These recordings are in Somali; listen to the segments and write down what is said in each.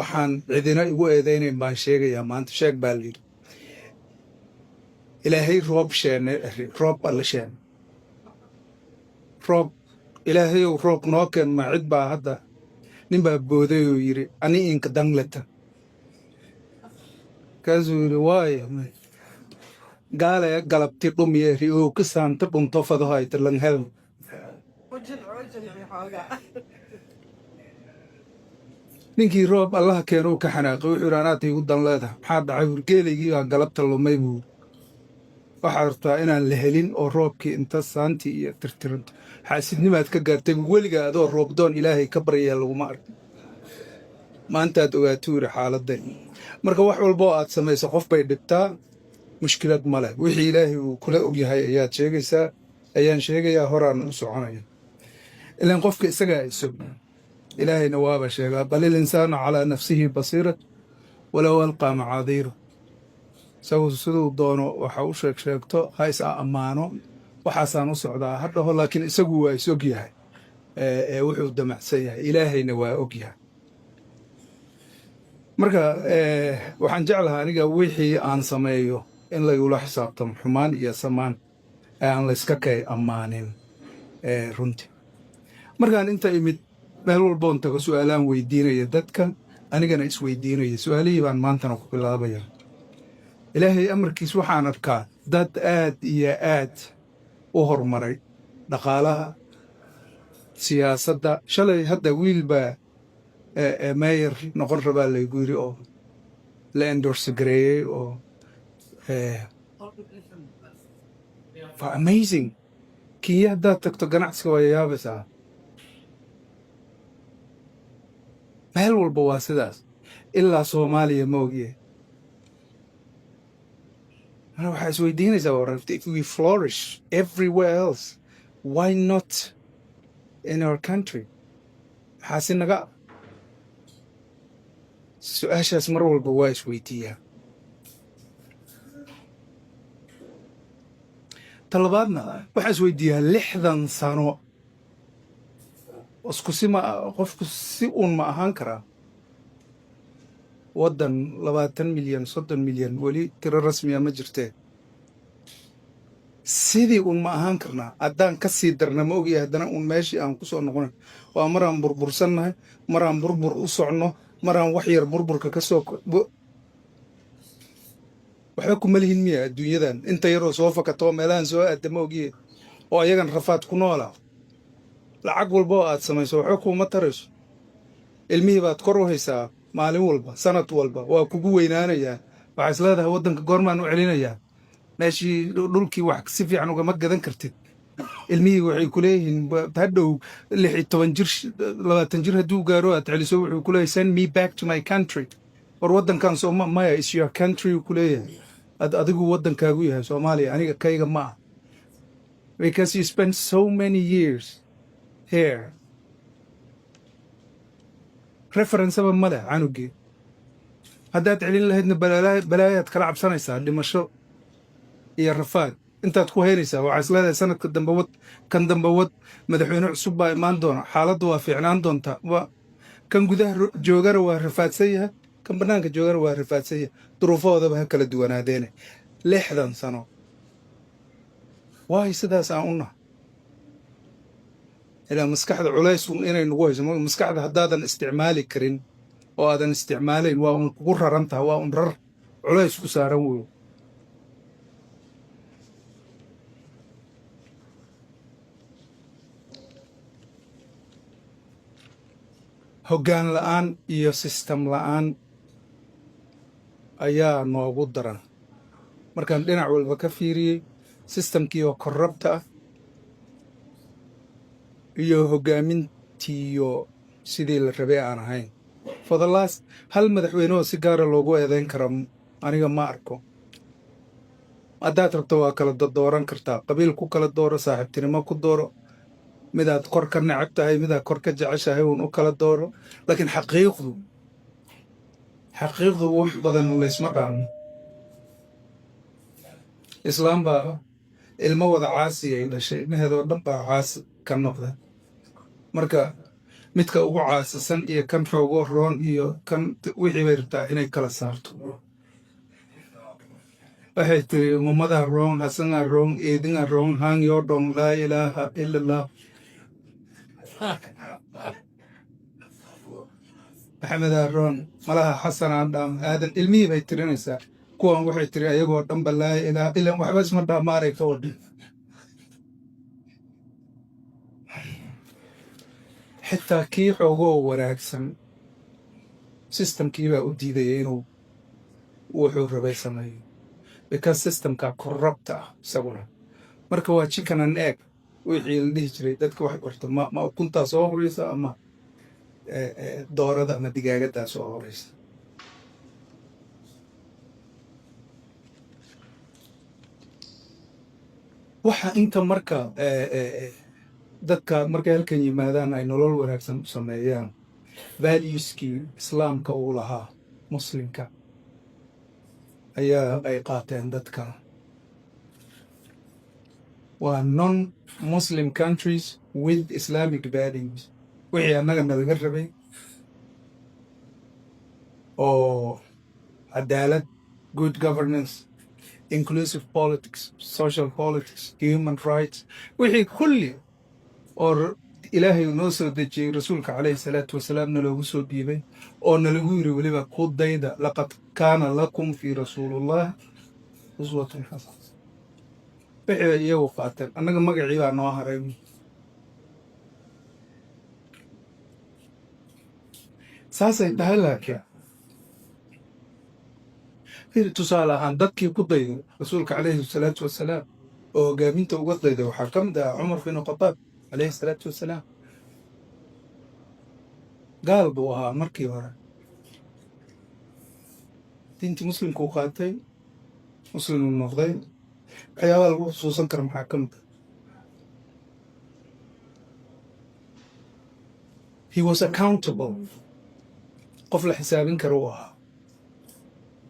Waxaan cidina igu eedaynayn baan sheegayaa maanta. Sheeg baa la yidhi. Ilaahay roob sheene, roob Alle sheene, roob Ilaahayow roob noo keen. Ma cid baa hadda nin baa booday oo yidhi ani inka dangleta. Kaasuu yidhi, waayo gaalaya galabti dhumiyeeri oo ka saanta dhunto fadohayta langhel. Ujil xoogaa. Ninkii roob Allaha keeno uu ka xanaaqay. Wuxuu yidhi, anaad iigu dan leedahay, maxaa dhacay? Buur geelaygii baa galabta lumay buuri. Waxaad rabtaa inaan la helin oo roobkii inta saantii iyo tirtiranto. Xaasidnimaad ka gaartay. Weligaa adoo roobdoon Ilaahay ka baryaa laguma ark. Maantaad ogaatuu yidhi xaaladday. Marka wax walba oo aad samayso qof bay dhibtaa, mushkilad ma leh. Wixii Ilaahay uu kula ogyahay ayaad sheegaysaa, ayaan sheegayaa, horaan u soconaya. Ilaan qofka isagaa isog, Ilaahayna waaba sheegaa, بل الإنسان على نفسه بصيرة ولو ألقى معاذيره. Isagu siduu doono waxa u sheeg sheegto, ha is ammaano, waxaasaan u socdaa ha dhaho, laakiin isagu waa is og yahay ee wuxuu damacsan yahay, Ilaahayna waa og yahay. Marka waxaan jeclahaa aniga wixii aan sameeyo in laygula xisaabtamo, xumaan iyo samaan, ee aan layska kay ammaanin. Runtii markaan inta imid, meel walboon tago su'aalaan weydiinaya dadka, anigana isweydiinaya. Su'aalihii baan maantana ku bilaabaya. Ilaahay amarkiis, waxaan arkaa dad aad iyo aad u horumaray dhaqaalaha, siyaasadda. Shalay hadda wiil baa mayor noqon rabaa laygu yiri oo la endorse gareeyey oo waa amazing. Kenya haddaad tagto, ganacsiga waa yaabaysaa. Meel walba waa sidaas ilaa Soomaaliya, ma ogiye. Mana waxaa isweydiinaysaa, war if we flourish everywhere else, why not in our country? Maxaa si naga? Su-aashaas mar walba waa isweydiiyaa. Talabaadna waxaa isweydiiyaa, 60 sano isku si ma qofku si uun ma ahaan karaa? Waddan 20 milyan, 30 milyan, weli tiro rasmiya ma jirtee, sidii uun ma ahaan karnaa? Haddaan ka sii darna, ma ogyahay, haddana uun meeshii aan ku soo noqonay waa maraan burbursannahay, maraan burbur u socno, maraan wax yar burburka ka soo waxba kuma lihin miya adduunyadan? Inta yaroo soo fakatoo meelahan soo aadda, ma ogiye, oo ayagan rafaad ku noola. Lacag walba oo aad samayso waxba kuuma tarayso. Ilmihii baad kor u haysaa maalin walba, sanad walba waa kugu weynaanayaa. Waxaa is leedahay, waddanka goormaan u celinayaa? Meeshii dhulkii wax si fiican ugama gadan kartid. Ilmihii waxay ku leeyihiin hadhow 16 jir, 20 jir hadduu gaaro aad celiso, wuxuu ku leeyahay, "Send me back to my country." War waddankan sooma maya, is your country uu ku leeyahay. Ad adigu waddankaagu yahay Soomaaliya, aniga kayga ma ah, because you spent so many years here. Reference-aba ma leh canugii. Haddaad celin lahaydna, balaayaad kala cabsanaysaa, dhimasho iyo rafaad intaad ku haynaysaa. Waxaa is leedahay, sanadka dambe wad, kan dambe wad, madaxweyne cusub baa imaan doona, xaaladda waa fiicnaan doontaa. Waa kan gudaha joogana waa rafaadsan yahay, kan bannaanka joogana waa rafaadsan yahay, duruufahoodaba ha kala duwanaadeene. 60 sano waayo sidaas aan u nahay ilaa maskaxda culays un inay nagu hayso. Maskaxda haddaadan isticmaali karin oo aadan isticmaalayn, waa un kugu raran tahay, waa un rar culays ku saaran weyo. Hoggaan la'aan iyo system la'aan ayaa noogu daran. Markaan dhinac walba ka fiiriyey, system-kii oo corrupt-a ah iyo hoggaamintiiyo sidii la rabay aan ahayn for the last, hal madaxweynehoo si gaara loogu eedayn kara aniga ma arko. Haddaad rabto waa kala dooran kartaa, qabiil ku kala dooro, saaxiibtinimo ku dooro, midaad kor ka necab tahay, midaad kor ka jeceshahay uun u kala dooro, laakiin xaqiiqdu wax badan laysma dhaamo. Islaam baa ilmo wada caasi ay dhashay, ilmaheedoo dhan baa caasi ka noqda. Marka Midka ugu caasisan iyo kan xoogo roon iyo kan wixii bay rabtaa inay kala saarto. Waxay tiri, "Mumada wrong, Hasanga wrong, Eedinga wrong, hang yo dong, laa ilaaha ila Allah, Maxamedaa roon, malaha Xasanaan dhaam, Aadan." Ilmihii bay tirinaysaa. Kuwan waxay tiri ayagoo dhanba laa ilaaha ilan waxba isma dhaamaaray ka wadhin. Xitaa kii xoogoo wanaagsan, systemkii baa u diidaya inuu wuxuu rabay sameeyo, because systemka corrupt ah isaguna. Marka waa chicken and egg wixii la dhihi jiray. Dadka wax barto, ma ukuntaa soo horeysa ama doorada ama digaagadaa soo horeysa? Waxa inta marka dadka markay halkan yimaadaan ay nolol wanaagsan u sameeyaan, valueskii Islaamka uu lahaa Muslimka ayaa ay qaateen dadka. Waa non Muslim countries with Islamic values. Wixii annaga nalaga rabay oo cadaalad, good governance, inclusive politics, social politics, human rights, wixii kulli oo Ilaahay uu noo soo dejiyey, Rasuulka calayhi salaatu wasalaamna loogu soo dhiibay, oo nalagu yiri weliba ku dayda, "Laqad kaana lakum fii rasuulillah uswatun xasana," wixii bay iyagu qaateen. Annaga magacii baa noo haray. Saasay tahay, laakiin fiir, tusaale ahaan, dadkii ku dayday Rasuulka calayhi salaatu wasalaam oo hogaaminta uga dayday waxaa ka mid ahaa Cumar bin Khataab calayhi salaatu wasalaam. Gaal buu ahaa markii hore. Diintii Muslimku u qaatay, Muslimuu noqday. Waxyaabaha lagu xusuusan kara maxaa ka mid ah? He was accountable. Qof la xisaabin kara uu ahaa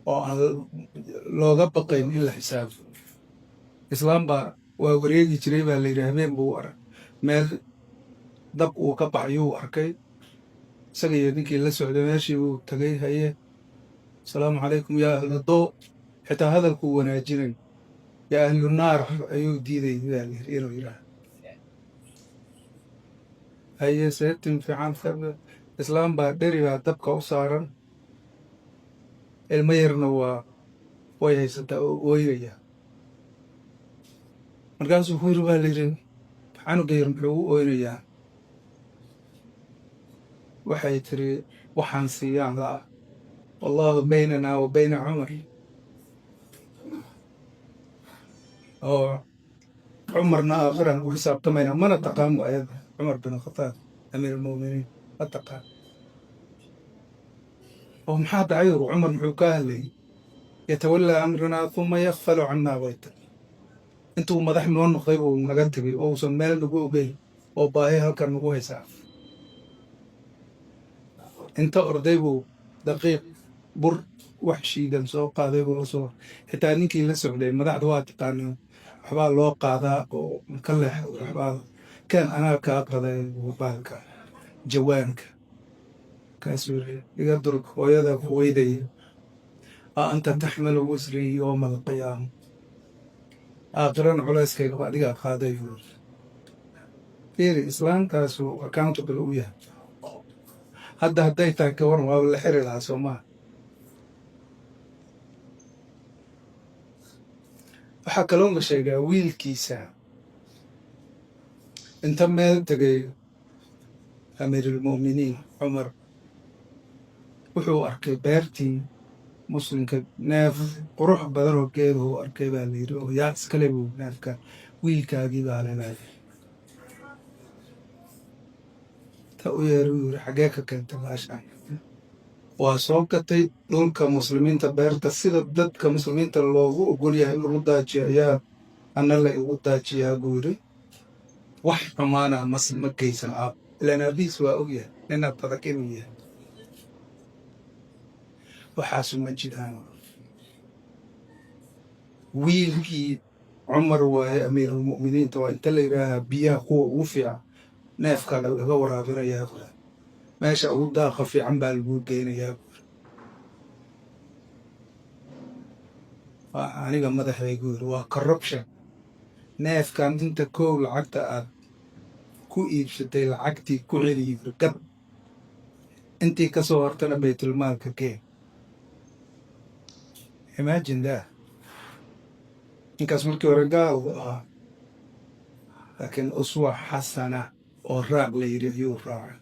oo aan looga baqayn in la xisaabo. Islaam baa waa wareegi jiray baa la yidhi. Habeen buu arag meel dab uu ka baxayuu arkay, isaga iyo ninkii la socday. Meeshii buu tagay. "Haye, asalaamu calaykum yaa ahlu doo." Xitaa hadalkuu wanaajinay. "Yaa ahlu naar" ayuu diiday baa la yidhi inuu yidhaah. "Haye, seetin fiican." Islaam baa dheri baa dabka u saaran, ilmo yarna waa way haysataa oo ooyaya. Markaasuu ku yiri baa la yidhi, "Canuga yar muxuu u ooynayaa?" Waxay tiri, "Waxaan siiyaan la'a. Wallahu baynana wa bayna Cumar." Oo Cumarna aakhiran ku xisaabtamayna. Mana taqaan ayada Cumar bin Khataab, amiir almu'miniin, ma taqaan. Oo maxaa dhacay? Cumar muxuu ka hadlayay? "Yatawallaa amranaa thumma yakfalu cannaa," bay tiri. Intuu madax noo noqday buu naga tegey oo uusan meel nagu ogeyn oo baahi halkan nagu haysaa. Inta orday buu daqiiq, bur, wax shiidan soo qaaday buu la soo. Xitaa ninkii la socday, madaxda waa taqaanaa, waxbaa loo qaadaa oo ka leexdo, waxbaa kan anaa kaa qaday baalka jawaanka. Kaasuu yiri, "Iga durug, hooyada ku weydaya. A anta taxmilu wisrii yowma alqiyaama? Aakhiran culayskayga adigaa qaaday," buu yiri. Fiiri, islaamkaasu accountable u yahay. Hadda hadday tahay ka waran? Waaba la xiri lahaa, soo maha? Waxaa kaloo la sheegaa wiilkiisa inta meel tegay amiirulmu'miniin Cumar, wuxuu arkay beertii Muslimka neef qurux badan oo geeduhu arkay baa la yidhi. Oo yaa iskale buu neefka? "Wiilkaagii baa le." Ta u yeer uu yiri, "Xaggee ka keentay baashaan?" "Waa soo gatay dhulka Muslimiinta. Beerta sida dadka Muslimiinta loogu ogol yahay in lagu daajiyo ayaa ana la igu daajiyaa," buu yidhi. "Wax xumaana ma geysan aab." Ilaan aabihiis waa ogyahay ninaad adag inuu yahay. Waxaasu ma jiraan. Wiilkii Cumar waaye, amiirulmu'miniinta waa. Inta la yidhaahaa biyaha kuwa ugu fiican neefka lagaga waraabinayaa. Meesha ugu daaqa fiican baa laguu geynayaa. Waa aniga madaxaygu yiri, waa corruption. Neefkan inta kow lacagta aad ku iibsatay, lacagtii ku celi yiri, gad. Intii ka soo hortana baytulmaalka keen. Imagine that. Ninkaas markii hore gaal u ahaa, laakiin uswa xasana oo raac la yidhi ayuu raacay.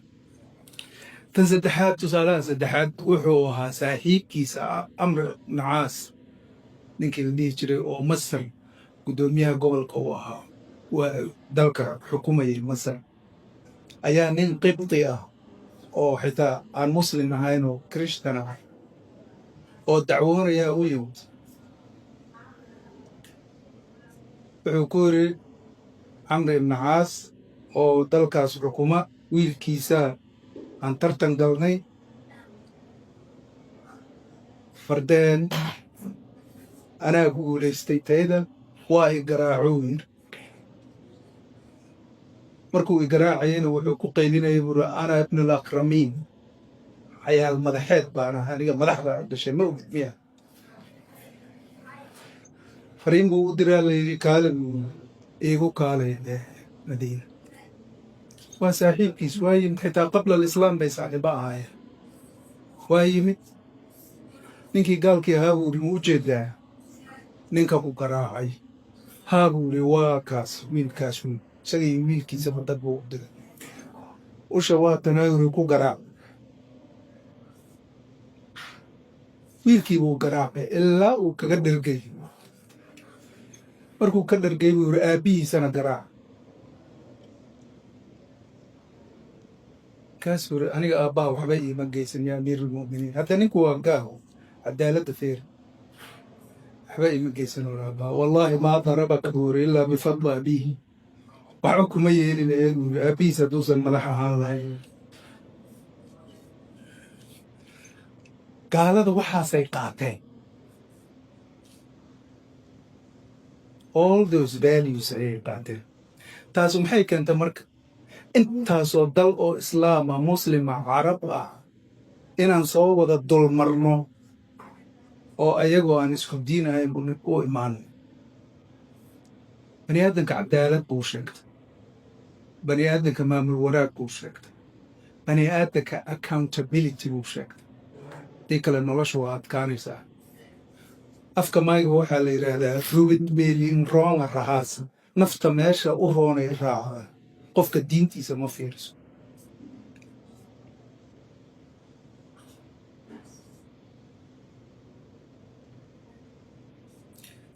Tan saddexaad, tusaalaha saddexaad, wuxuu ahaa saaxiibkiisa Amr ibn Caas, ninkii la dhihi jiray oo Masar guddoomiyaha gobolka u ahaa, waa dalka xukumayay Masar, ayaa nin Qibti ah oo xitaa aan Muslim ahayn oo Krishtan ah oo dacwoonayaa u yimid. Wuxuu ku yidhi, Camr ibn Caas oo dalkaas xukuma wiilkiisa aan tartan galnay fardeen, anaa ku guulaystay tayda, waa i garaacuu yidhi. Markuu i garaacayana wuxuu ku qaylinayay buuri, "Ana ibnul akramiin, cayaal madaxeed baan ahay aniga, madax baa dhashay, ma ogid miya?" Fariin buu u diraa, la yidhi, "Kaale," buu iigu kaalay Madiina. Waa saaxiibkiis, waa yimid. Xitaa qabla alislaam bay saaxiibo ahaayeen. Waa yimid ninkii gaalkii ahaa. Buu yidhi, "Ma u jeedaa ninka ku garaacay?" "Haa," buu yidhi, "waa kaas wiilkaas." Wiil isaga iyo wiilkiisaba dad buu u diray. "Usha waa tanaa," yiri, "ku garaac." Wiilkii buu garaacay ilaa uu kaga dhergay. Markuu ka dhergay buu yidhi, "Aabbihiisana garaac." Kaasuu yidhi, "Aniga aabbaha waxba iima geysan, yaa amiirulmu'miniin." Hadda ninku waa gaal. Cadaaladda feer, "Waxba iima geysan," ur aabbaha. "Wallaahi maa darabaka," buu yidhi, "illaa bifadli abiihi. Waxba kuma yeeli lahayn," buu yidhi, "aabbihiis hadduusan madax ahaan lahayn." Gaalada waxaasay qaateen, all those values ayay qaateen. Taasu maxay keentay marka? Intaasoo dal oo Islaama, Muslima, Carab ah inaan soo wada dulmarno oo ayagoo aan isku diin ahayn u imaano. Bani aadamka cadaalad buu sheegtay, bani aadamka maamul wanaag buu sheegtay, bani aadamka accountability buu sheegtay. Haddii kale nolosha waa adkaanaysaa. Afka mayga waxaa la yidhaahdaa, "Rubid meelin roonga rahaas." Nafta meesha u roonay raacda, qofka diintiisa ma fiiriso.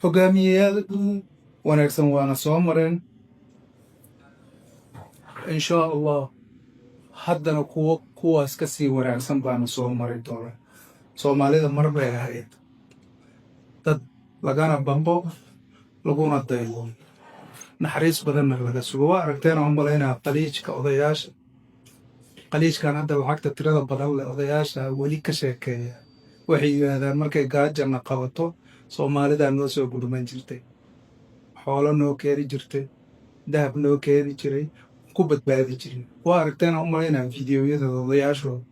Hogaamiyeyaal wanaagsan waana soo mareen, insha Allah haddana kuwo kuwaas ka sii wanaagsan baana soo mari doona. Soomaalida mar bay ahayd dad lagana bambo laguna daydo, naxariis badanna laga sugo. Waa aragteen oo malaynaa Qaliijka, odayaasha Qaliijkan hadda lacagta tirada badan leh, odayaasha weli ka sheekeeya. Waxay yidhaahdaan, markay gaajana qabato Soomaalidaa noo soo gurman jirtay, xoolo noo keeni jirtay, dahab noo keeni jiray, ku badbaadi jirin. Waa aragteen oo malaynaa fideoyadooda, odayaashooda.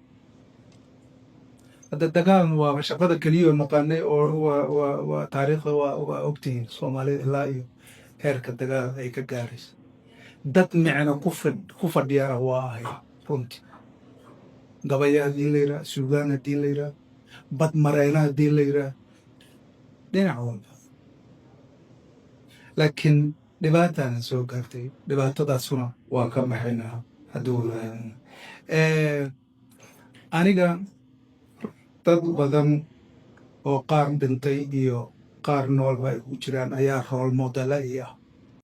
Hadda dagaalna waaba shaqada keliyoo naqaanay oo waa taariikhda, waa ogtihiin Soomaalida ilaa iyo heerka dagaal ay ka gaarayso. Dad micno ku fadhiyana waa ahay runtii. Gabaya haddii la yidhaha, suugaan haddii la yidhaha, bad mareyna haddii la yidhaha, dhinac walba. Laakiin dhibaataana soo gaartay, dhibaatadaasuna waa ka baxaynaa hadduu lahayn. Aniga dad badan oo qaar dhintay iyo qaar noolba ay ku jiraan ayaa role model ii ah.